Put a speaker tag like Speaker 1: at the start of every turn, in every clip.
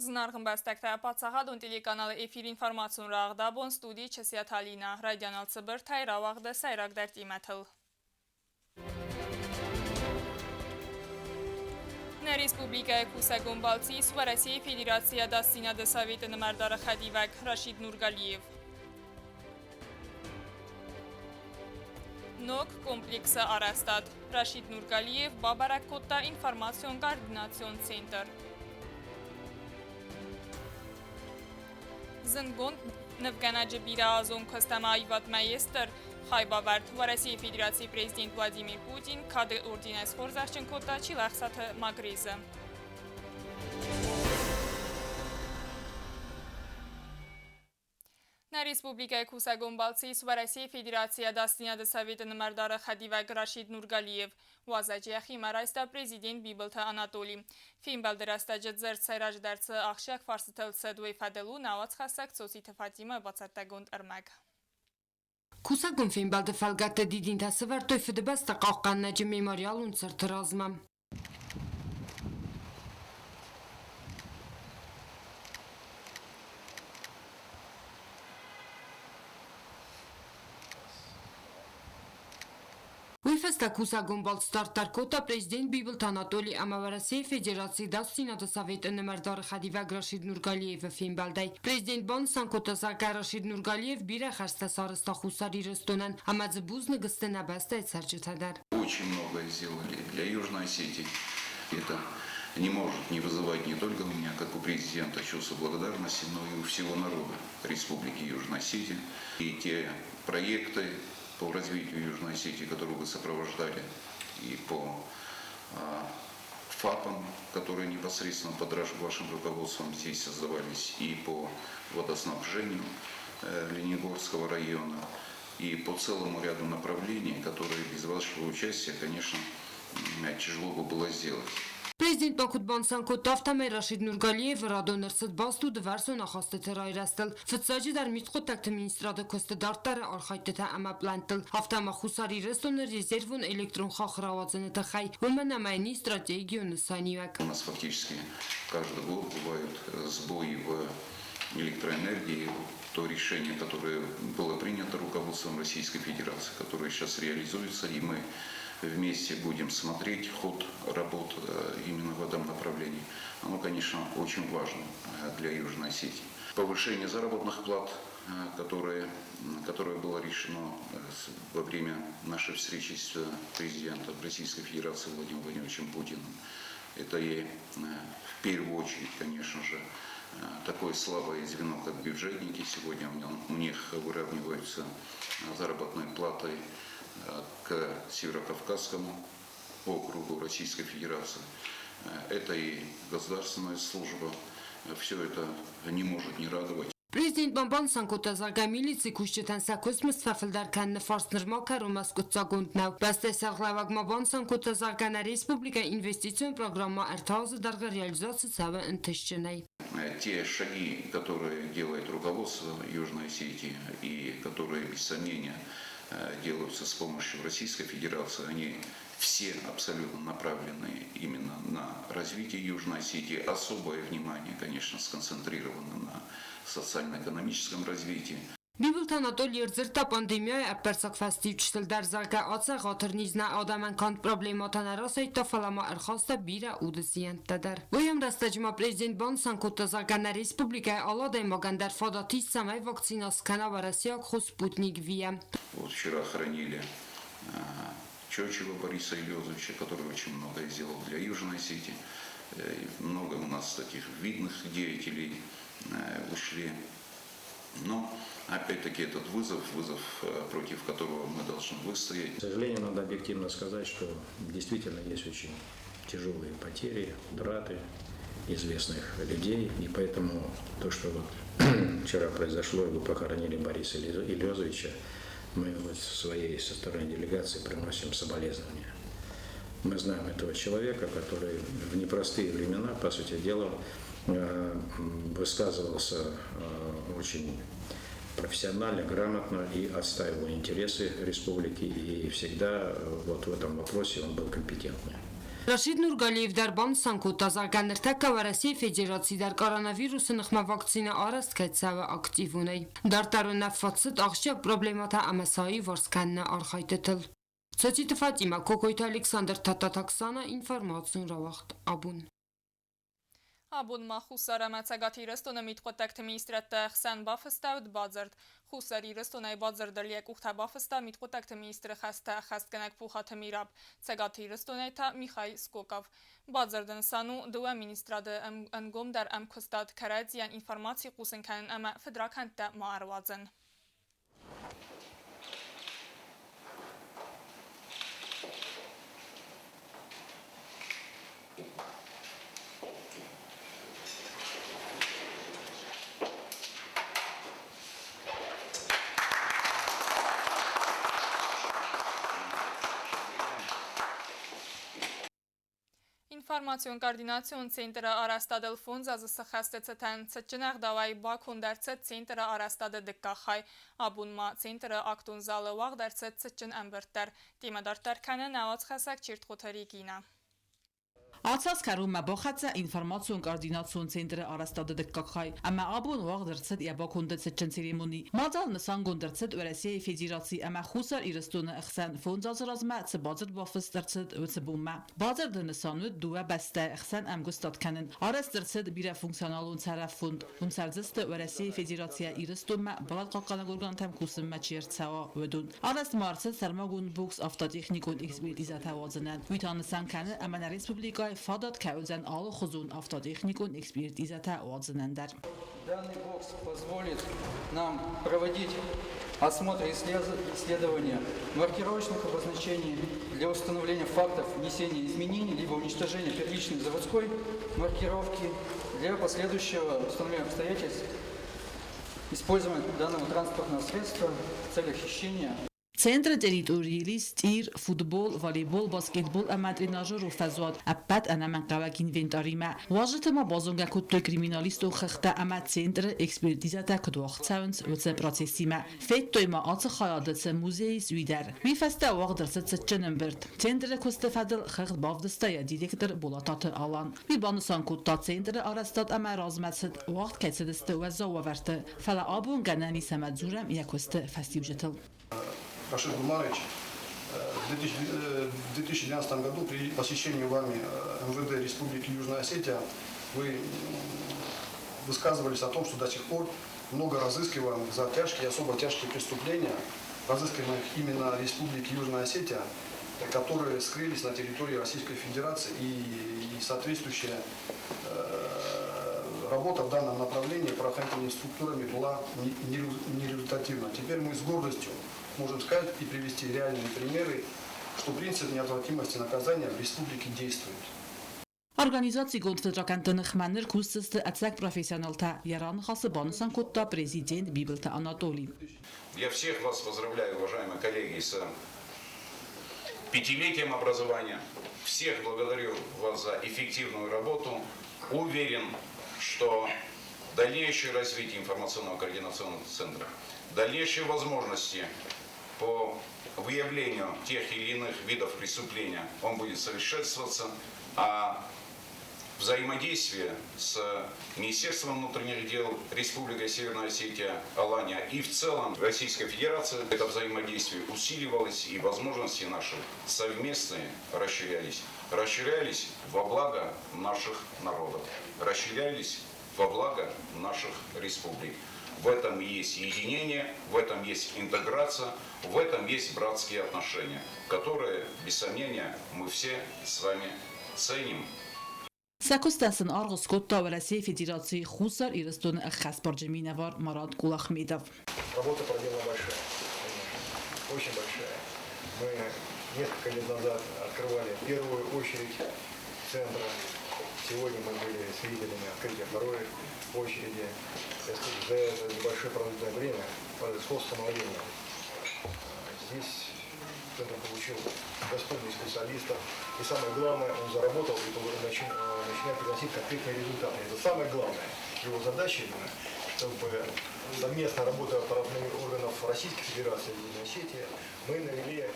Speaker 1: Зынаргъ ӕмбӕстӕгтӕ, паддзахадон телеканалы эфир информацион рӕгъ абон студийы Чысиаты Алинӕ. Райдианыл цыбыртӕй рауагъды сӕйрагдӕр темӕтыл. Нӕ республикӕйы кусӕгон балцы ис Уӕрӕсейы Федерацийы Ӕдасдзинады Советы нымӕрдары хӕдивӕг Рашид Нургалиев. Ног комплексы арӕзтад. Рашид Нургалиев бабӕрӕг кодта информацион-координацион центр. Зындгонд нывгӕнӕджы бирӕазон куыст ӕмӕ аивадмӕ естыр хайбавӕрд Уӕрӕсейы Федерацийы президент Владимир Путин кады орденӕй схорзӕхджын кодта Чилӕхсаты Магрезы. Нӕ республикӕйы кусӕгон балцы ис Уӕрӕсейы Федерацийы Ӕдасдзинады Советы нымӕрдары хӕдивӕг Рашид Нургалиев. Уазӕджы йӕхимӕ райста президент Бибылты Анатоли. Фембӕлды рӕстӕджы дзырд сӕйраджыдӕр цы ахсджиаг фарстытыл цыд, уый фӕдыл у нӕ уацхӕссӕг Цоциты Фатимӕ бацӕттӕгонд ӕрмӕг.
Speaker 2: Кусӕгон фембӕлды фӕлгӕтты дидинтӕ сӕвӕрдтой Фыдыбӕстӕ хъахъхъӕнӕджы мемориалон цырты размӕ. Уый фӕстӕ кусӕгон балц дарддӕр кодта президент Бибылты Анатоли ӕмӕ Уӕрӕсейы Федерацийы Ӕдасдзинады Советы нымӕрдары хӕдивӕг Рашид Нургалиевы фембӕлдӕй. Президент банысан кодта, зӕгъгӕ, Рашид Нургалиев бирӕ хӕрзтӕ сарӕзта Хуссар Ирыстонӕн ӕмӕ дзы бузныг сты нӕ бӕстӕйы цӕрджытӕ дӕр.
Speaker 3: Очень многое сделали для Южной Осетии. Это не может не вызывать не только у меня, как у президента, чувство благодарности, но и у всего народа Республики Южная Осетия. И те проекты по развитию Южной Осетии, которые вы сопровождали, и по ФАПам, которые непосредственно под вашим руководством здесь создавались, и по водоснабжению Оленегорского района, и по целому ряду направлений, которые без вашего участия, конечно, тяжело бы было сделать.
Speaker 2: Президент ма куыд банысан кодта, афтӕмӕй Рашид Нургалиевы радон ӕрцыд баст у дывӕрсон ахастыты райрӕзтыл. Фыццаджыдӕр мидхъуыддӕгты министрады куысты дарддӕры архайдтытӕ ӕмӕ пълӕнттыл, афтӕ ма Хуссар Ирыстоны резервон электрон хахх рауадзыны тыххӕй, уымӕн ӕмӕ йын ис стратегион нысаниуӕг.
Speaker 3: У нас фактически каждый год бывают сбои в электроэнергии. То решение, которое было принято руководством Российской Федерации, которое сейчас реализуется, и мы вместе будем смотреть ход работ именно в этом направлении. Оно, конечно, очень важно для Южной Осетии. Повышение заработных плат, которое было решено во время нашей встречи с президентом Российской Федерации Владимиром Владимировичем Путиным. Это и в первую очередь, конечно же, такое слабое звено, как бюджетники. Сегодня у них выравниваются заработной платой к Северокавказскому округу Российской Федерации. Это и государственная служба. Все это не может не радовать.
Speaker 2: Президент ма банысан кодта, зӕгъгӕ, милицийы кусджытӕн сӕ куыстмызд фӕфылдӕр кӕныны фарст нырма кӕронмӕ скъуыддзаггонд нӕу. Бӕстӕйы сӕргълӕууӕг ма банысан кодта, зӕгъгӕ, нӕ республикӕйы инвестицион программӕ ӕртӕ азы дӕргъы реализаци цӕуы ӕнтыстджынӕй.
Speaker 3: Те шаги, которые делает руководство Южной Осетии и которые, без сомнения, делаются с помощью Российской Федерации, они все абсолютно направлены именно на развитие Южной Осетии. Особое внимание, конечно, сконцентрировано на социально-экономическом развитии.
Speaker 2: Бибылты Анатоли ӕрдзырдта пандемияйы ӕппӕрцӕг фӕстиуджытыл дӕр, зӕгъгӕ, ацы ӕгъатыр низ нӕ адӕмӕн канд проблемӕтӕ нӕ расайдта, фӕлӕ ма ӕрхаста бирӕ уды зиӕнттӕ дӕр. Уый ӕмрӕстӕджы ма президент банысан кодта, зӕгъгӕ, нӕ республикӕйы алы адӕймагӕн дӕр фадат ис, цӕмӕй вакцинӕ скӕна уӕрӕсейаг хо Спутник V-йӕ.
Speaker 3: Вот вчера хоронили Чочева Бориса Елезовича, который очень многое сделал для Южной Осетии. Много у нас таких видных деятелей ушли. Но, опять-таки, этот вызов, вызов, против которого мы должны выстоять.
Speaker 4: К сожалению, надо объективно сказать, что действительно есть очень тяжелые потери, утраты известных людей. И поэтому то, что вот вчера произошло, и вы похоронили Бориса Елезовича, мы вот своей со стороны делегации приносим соболезнования. Мы знаем этого человека, который в непростые времена, по сути дела, высказывался очень профессионально, грамотно и отстаивал интересы республики, и всегда вот в этом вопросе он был компетентный.
Speaker 2: Рашид Нургалиев дӕр банысан кодта, зӕгъгӕ, ныртӕккӕ Уӕрӕсейы Федерацийы дӕр коронавирусы ныхмӕ вакцинӕ арӕзт кӕй цӕуы активонӕй. Дарддӕр уынаффӕ цыд ахсджиаг проблемӕтӕ ӕмӕ сӕ аиуварс кӕныны архайдтытыл. Цоциты Фатимӕ, Кокойты Александр, Тадтаты Оксана, информацион рауагъд абон.
Speaker 1: Абон ма Хуссар ӕмӕ Цӕгат Ирыстоны мидхъуыддӕгты министрӕдты ӕхсӕн бафыстӕуыд бадзырд. Хуссар Ирыстонӕй бадзырдыл йӕ къухтӕ бафыста мидхъуыддӕгты министры хӕстӕ ӕххӕстгӕнӕг Пухаты Мираб, Цӕгат Ирыстонӕй та Михаил Скоков. Бадзырды нысан у дыууӕ министрады ӕнгомдӕр ӕмкуыстад, кӕрӕдзийӕн информаци хъусын кӕнын ӕмӕ фыдракӕндтӕ ма ӕруадзын. Информацион-координацион центры арӕзтадыл фондз азы сыххӕсты цытӕн цытджын ӕгъдауӕй баконд ӕрцыд центры арӕзтады дыккаг хай. Абон ма центры актон залы уагъд ӕрцыд цытджын ӕмбырд дӕр. Темӕ дарддӕр кӕны нӕ уацхӕссӕг Чертхъоты Регинӕ.
Speaker 5: Ацы аз кӕронмӕ бахӕццӕ информацион-координацион центры арӕзтады дыккаг хай, ӕмӕ абон уагъд ӕрцыд йӕ баконды цытджын церемони. Мадзал нысангонд ӕрцыд Уӕрӕсейы Федераци ӕмӕ Хуссар Ирыстоны ӕхсӕн фондз азы размӕ цы бадзырд бафыст ӕрцыд, уыцы бонмӕ. Бадзырды нысан уыд дыууӕ бӕстӕйы ӕхсӕн ӕмгуыстад кӕнын. Арӕзт ӕрцыд бирӕфункционалон цӕрӕфонд. Уым цӕрдзысты Уӕрӕсейы Федерацийӕ Ирыстонмӕ барадхъахъхъӕнӕг органтӕм кусынмӕ чи ӕрцӕуа, уыдон. Арӕзт ма ӕрцыд сӕрмагонд бокс автотехникон экспертизӕтӕ уадзынӕн. Уый та нысан кӕны, ӕмӕ нӕ республикӕйы фадат кӕй уыдзӕн алыхуызон автотехникон экспертизӕтӕ уадзынӕн дӕр.
Speaker 6: Данный бокс позволит нам проводить осмотр и исследование маркировочных обозначений для установления фактов внесения изменений либо уничтожения первичной заводской маркировки для последующего установления обстоятельств использования данного транспортного средства в целях хищения.
Speaker 5: Центры территорийыл ис тъир, футбол, волейбол, баскетбол ӕмӕ тренажерон фӕзуат ӕппӕт ӕнӕмӕнгхъӕуӕг инвентаримӕ. Уазджыты ма базонгӕ кодтой криминалистон хыгъдтӕ ӕмӕ центры экспертизӕтӕ куыд уагъд цӕуынц, уыцы процессимӕ. Федтой ма ацы хайады цы музей ис, уый дӕр. Уый фӕстӕ уагъд ӕрцыд цытджын ӕмбырд. Центры куысты фӕдыл хыгъд бавдыста йӕ директор Болататы Алан. Уый банысан кодта, центры арӕзтад ӕмӕ размӕцыд уагъд кӕй цыдысты уӕззау уавӕрты, фӕлӕ абон гӕнӕн ис ӕмӕ дзурӕм йӕ куысты фӕстиуджытыл.
Speaker 7: Рашид Гумарович, в 2012 году при посещении вами МВД Республики Южная Осетия вы высказывались о том, что до сих пор много разыскиваемых за тяжкие и особо тяжкие преступления, разыскиваемых именно Республики Южная Осетия, которые скрылись на территории Российской Федерации, и соответствующая работа в данном направлении правоохранительными структурами была нерезультативна. Теперь мы с гордостью можем сказать и привести реальные примеры, что принцип неотвратимости наказания в республике действует.
Speaker 5: Организацигонд фыдракӕндты ныхмӕ ныр кусдзысты ӕцӕг профессионалтӕ, йӕ раныхасы банысан кодта президент Бибылты Анатоли.
Speaker 3: Я всех вас поздравляю, уважаемые коллеги, с пятилетием образования. Всех благодарю вас за эффективную работу. Уверен, что дальнейшее развитие информационного координационного центра, дальнейшие возможности по выявлению тех или иных видов преступления, он будет совершенствоваться, а взаимодействие с Министерством внутренних дел Республики Северная Осетия, Алания и в целом Российской Федерации, это взаимодействие усиливалось, и возможности наши совместные расширялись. Расширялись во благо наших народов, расширялись во благо наших республик. В этом есть единение, в этом есть интеграция, в этом есть братские отношения, которые, без сомнения, мы все с вами ценим.
Speaker 5: Сӕ куыстӕн сын аргъ скодта Уӕрӕсейы Федерацийы Хуссар Ирыстоны ӕххӕстбарджын минӕвар Марат Кулахмедов.
Speaker 8: Работа проделана большая, конечно, очень большая. Мы несколько лет назад открывали первую очередь центра. Сегодня мы были свидетелями открытия второй очереди. За это небольшое продолжительное время произошло становление. Здесь центр получил достойных специалистов. И самое главное, он заработал и начинает приносить конкретные результаты. Это самое главное. Его задача именно, чтобы совместно работая правоохранительных органов Российской Федерации и Южной Осетии, мы навели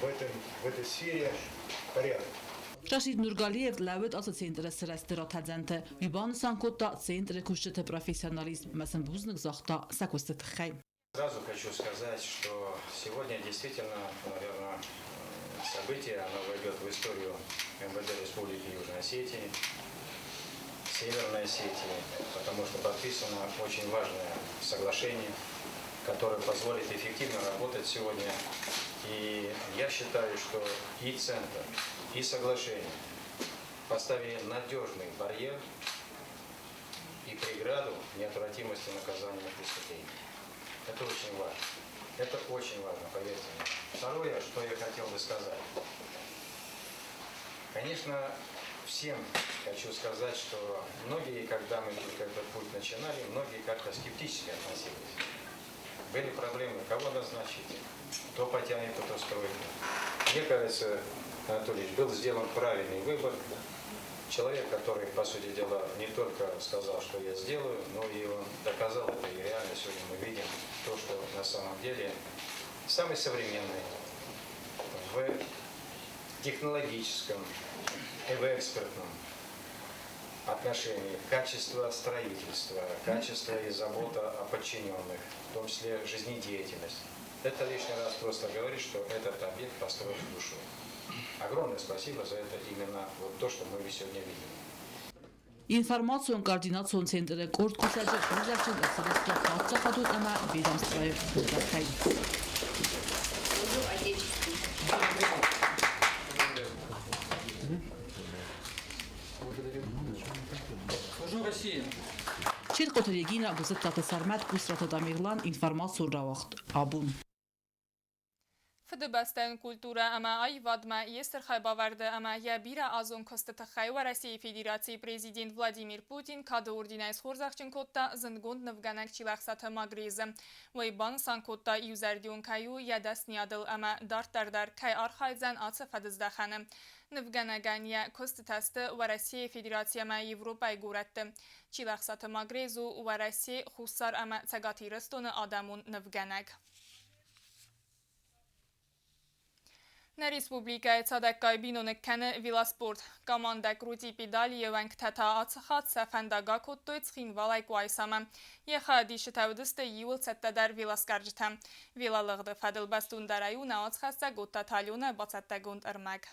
Speaker 8: в этой сфере порядок.
Speaker 5: Рашид Нургалиев лӕууыд ацы центры сырӕзты ратӕдзӕнты. Уый банысан кодта центры кусджыты профессионализм ӕмӕ сын бузныг загъта сӕ куысты тыххӕй.
Speaker 4: Сразу хочу сказать, что сегодня действительно, наверное, событие, оно войдет в историю МВД Республики Южной Осетии, Северной Осетии, потому что подписано очень важное соглашение, которое позволит эффективно работать сегодня. И я считаю, что и центр, и соглашение поставили надежный барьер и преграду неотвратимости наказания преступлений. Это очень важно. Это очень важно, поверьте мне. Второе, что я хотел бы сказать. Конечно, всем хочу сказать, что многие, когда мы только этот путь начинали, многие как-то скептически относились. Были проблемы, кого назначить, кто потянет эту стройку. Мне кажется, Анатольевич, был сделан правильный выбор. Человек, который, по сути дела, не только сказал, что я сделаю, но и он доказал это. И реально сегодня мы видим то, что на самом деле самый современный в технологическом и в экспертном отношении качество строительства, качество и забота о подчиненных, в том числе жизнедеятельность. Это лишний раз просто говорит, что этот объект построен с душой. Огромное спасибо за это именно вот то, что мы сегодня видим.
Speaker 5: Информацион координацион центры къорд кусӕджы хорзӕхджын ӕрцыдысты паддзахадон ӕмӕ ведомствойы хорзӕхтӕй.
Speaker 6: Служу России!
Speaker 5: Чиркъоты Регина, Гуызыдтаты Сӕрмӕт, Къусраты Тамерлан, информацион рауагъд Абон.
Speaker 1: Фыдыбӕстӕйон культурӕ ӕмӕ аивадмӕ йе стыр хайбавӕрды ӕмӕ йӕ бирӕазон куысты тыххӕй Уӕрӕсейы Федерацийы Президент Владимир Путин Кады орденӕй схорзӕхджын кодта зындгонд нывгӕнӕг Чилӕхсаты Магрезы. Уый банысан кодта, иузӕрдион кӕй у йӕ дӕсныйадыл ӕмӕ дарддӕр дӕр кӕй архайдзӕн ацы фӕдыздӕхӕны. Нывгӕнӕгӕн йӕ куыстытӕ сты Уӕрӕсейы Федераци ӕмӕ Европӕйы горӕтты. Чилӕхсаты Магрез у Уӕрӕсе, Хуссар ӕмӕ Цӕгат Ирыстоны адӕмон нывгӕнӕг. Нӕ республикӕйы цадӕггай биноныг кӕны велоспорт. Командӕ Крути Педали-йы уӕнгтӕ та ацы хатт сӕ фӕндаг акодтой Цхинвалӕй Къуайсамӕ. Йӕ хайадисджытӕ уыдысты иууыл цӕттӕдӕр велоскъӕрджытӕ. Велолыгъды фӕдыл бӕстондӕрӕй у нӕ уацхӕссӕг Оттаты Аленӕ бацӕттӕгонд ӕрмӕг.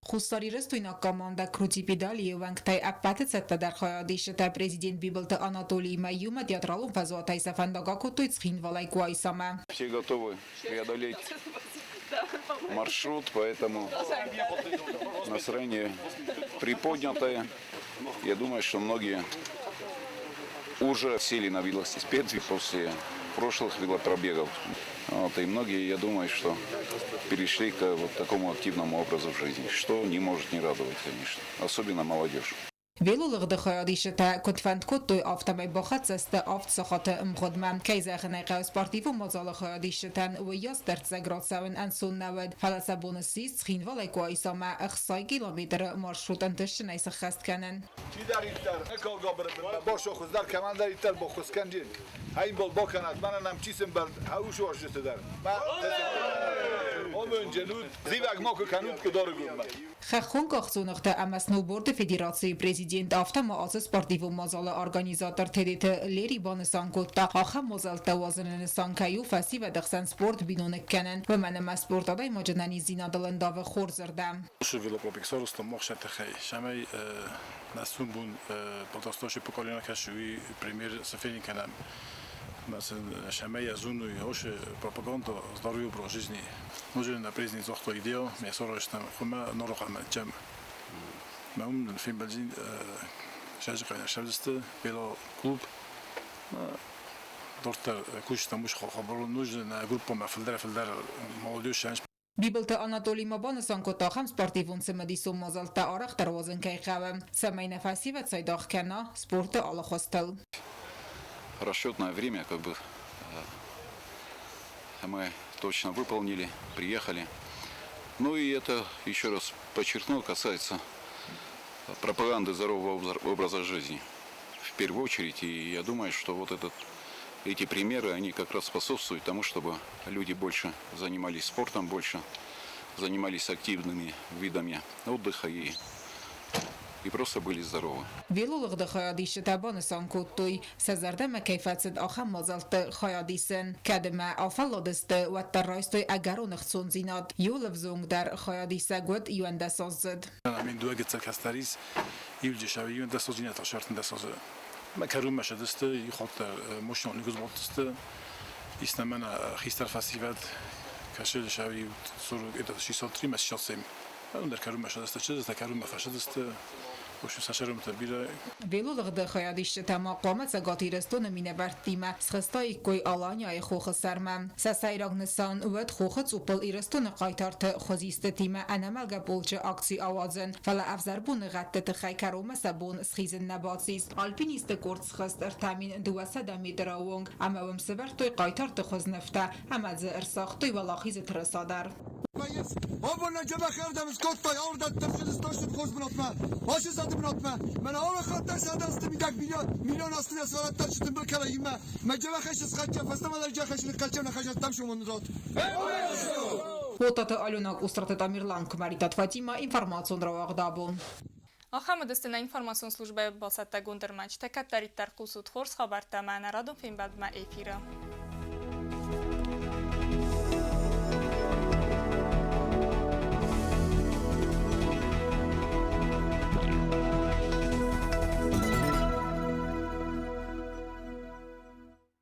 Speaker 9: Хуссарирыстойнаг командӕ Крути Педали-йы уӕнгтӕй ӕппӕты цӕттӕдӕр хайадисджытӕ президент Бибылты Анатолиимӕ иумӕ театралон фӕзуатӕй сӕ фӕндаг акодтой Цхинвалӕй Къуайсамӕ.
Speaker 3: Все готовы преодолеть маршрут, поэтому настроение приподнятое. Я думаю, что многие уже сели на велосипед после прошлых велопробегов. Вот, и многие, я думаю, что перешли к вот такому активному образу жизни, что не может не радовать, конечно, особенно молодежь.
Speaker 9: Велолыгъды хайадисджытӕ куыд фӕнд кодтой, афтӕмӕй бахӕццӕ сты авд сахаты ӕмгъуыдмӕ. Кӕй зӕгъын ӕй хъӕуы, спортивон мадзалы хайадисджытӕн уыйас дӕрддзӕг рацӕуын ӕнцон нӕ уыд, фӕлӕ сӕ бон ссис Цхинвалӕй Къуайсамӕ 60 километры маршрут ӕнтыстджынӕй сыххӕст кӕнын.
Speaker 10: Чидӕриддӕр Мыкалгабыры бынмӕ басохуыздӕр кӕмӕндӕриддӕр баххуыс кӕнджын, хӕйнбол бакӕнӕд, мӕнӕ нӕм чи сӕмбӕлд, хӕусы уазджыты дӕр. Мӕ омонджын ут, зивӕг макуы кӕнут Къуыдаргоммӕ.
Speaker 9: Хӕххон къахдзоныгъты ӕмӕ сноуборды федерацийы президент, афтӕ ма ацы спортивон мадзалы организатор Тедеты Лери банысан кодта, ахӕм мадзӕлттӕ уадзыны нысан кӕй у фӕсивӕды хсӕн спорт биноныг кӕнын, уымӕн ӕмӕ спорт адӕймаджы ӕнӕниздзинадыл ӕндавы хорзырдӕм.
Speaker 11: Велопробег сарӕзтам мах сӕ тыххӕй, цӕмӕй нӕ сомбон подрастающее поколение кӕсы, уый пример сын фенын кӕнӕм. Цӕмӕй йӕ зоной, оши пропаганда здоровый образ жизни. Ноджы нӕ президент загъта идея, ме сарӕзтам хъуамӕ Нарыхъӕумӕ джем. Мӕ уым фембӕлдзин сӕджы сӕвдысты велоклуб. Дарддӕр кусджытӕм уыцы хабар ноджы нӕ группӕмӕ фылдӕр-фылдӕр молодежь.
Speaker 9: Бибылты Анатоли ма банысан кодта, ахӕм спортивон цымыдисон мадзӕлттӕ арӕхдӕр уадзын кӕй хъӕуы, цӕмӕй нӕ фӕсивӕд цайдагъ кӕна спорты алы хуызтыл.
Speaker 3: Расчетное время как бы мы точно выполнили, приехали. Ну и это, еще раз подчеркну, касается пропаганды здорового образа жизни в первую очередь. И я думаю, что вот эти примеры, они как раз способствуют тому, чтобы люди больше занимались спортом, больше занимались активными видами отдыха и просто были здоровы.
Speaker 9: Велолыгъды хайадисджытӕ банысан кодтой, сӕ зӕрдӕмӕ кӕй фӕцыд ахӕм мадзӕлтты хайадисын. Кӕд ӕмӕ афӕлладысты, уӕддӕр райстой ӕгӕрон ӕхцондзинад. Иу ӕвзонг дӕр хайадисӕг уыд 11-аздзыд.
Speaker 11: Амин дуӕгӕццӕг кӕстӕрис иуджесӕ 11 азы 13 азы. Мӕ кӕронмӕ ссыдысты, иу хатт дӕр мощно никуы Иснӕмӕ хистӕр фӕсивӕд кӕсы сӕ 43 мӕ 67. Ӕндӕр кӕронмӕ ссыдысты чызджытӕ, кӕронмӕ фӕсыдысты. В общем, сӕ сӕрымтӕ бирӕ.
Speaker 9: Велолыгъды хайадисджытӕ ма хъуамӕ Цӕгат Ирыстоны минӕвӕрттимӕ схызтаиккой Аланияйы хохы сӕрмӕ. Сӕ сӕйраг нысан уыд хохы цъуппыл Ирыстоны хъайтарты хуызистытимӕ ӕнӕмӕлгӕ полчы акци ауадзын. Фӕлӕ ӕвзӕр боныгъӕдты тыххӕй кӕронмӕ сӕ бон схизын нӕ бацис. Альпинистты къорд схызт 3200 метры онг ӕмӕ уым сӕвӕрдтой хъайтарты хуызнывтӕ ӕмӕ дзы ӕрсагътой Уӕлахизы тырыса дӕр.
Speaker 12: Абон нӕ скодтой ардӕттӕм сыстосты хорз бынатмӕ, ащысады бынатмӕ. Мӕнӕ алы хатт дӕр сӕдӕсты мидӕг миллион, миллион азты нӕ тымбыл кӕрӕимӕ. Мӕ джӕвӕхӕсы схӕццӕ, фӕстӕмӕ дӕр джӕхӕсы ныххӕццӕ нӕ шумон рот.
Speaker 9: Отаты Алена, Къусраты Тамерлан, Куымӕридтаты Фатима, информацион рауагъд абон.
Speaker 1: Ахӕм уыдысты нӕ информацион службӕйы бацӕттӕгонд ӕрмӕджытӕ. Кӕддӕриддӕр хъусут хорз хабӕрттӕ ӕмӕ нӕ радон фембӕлдмӕ эфиры.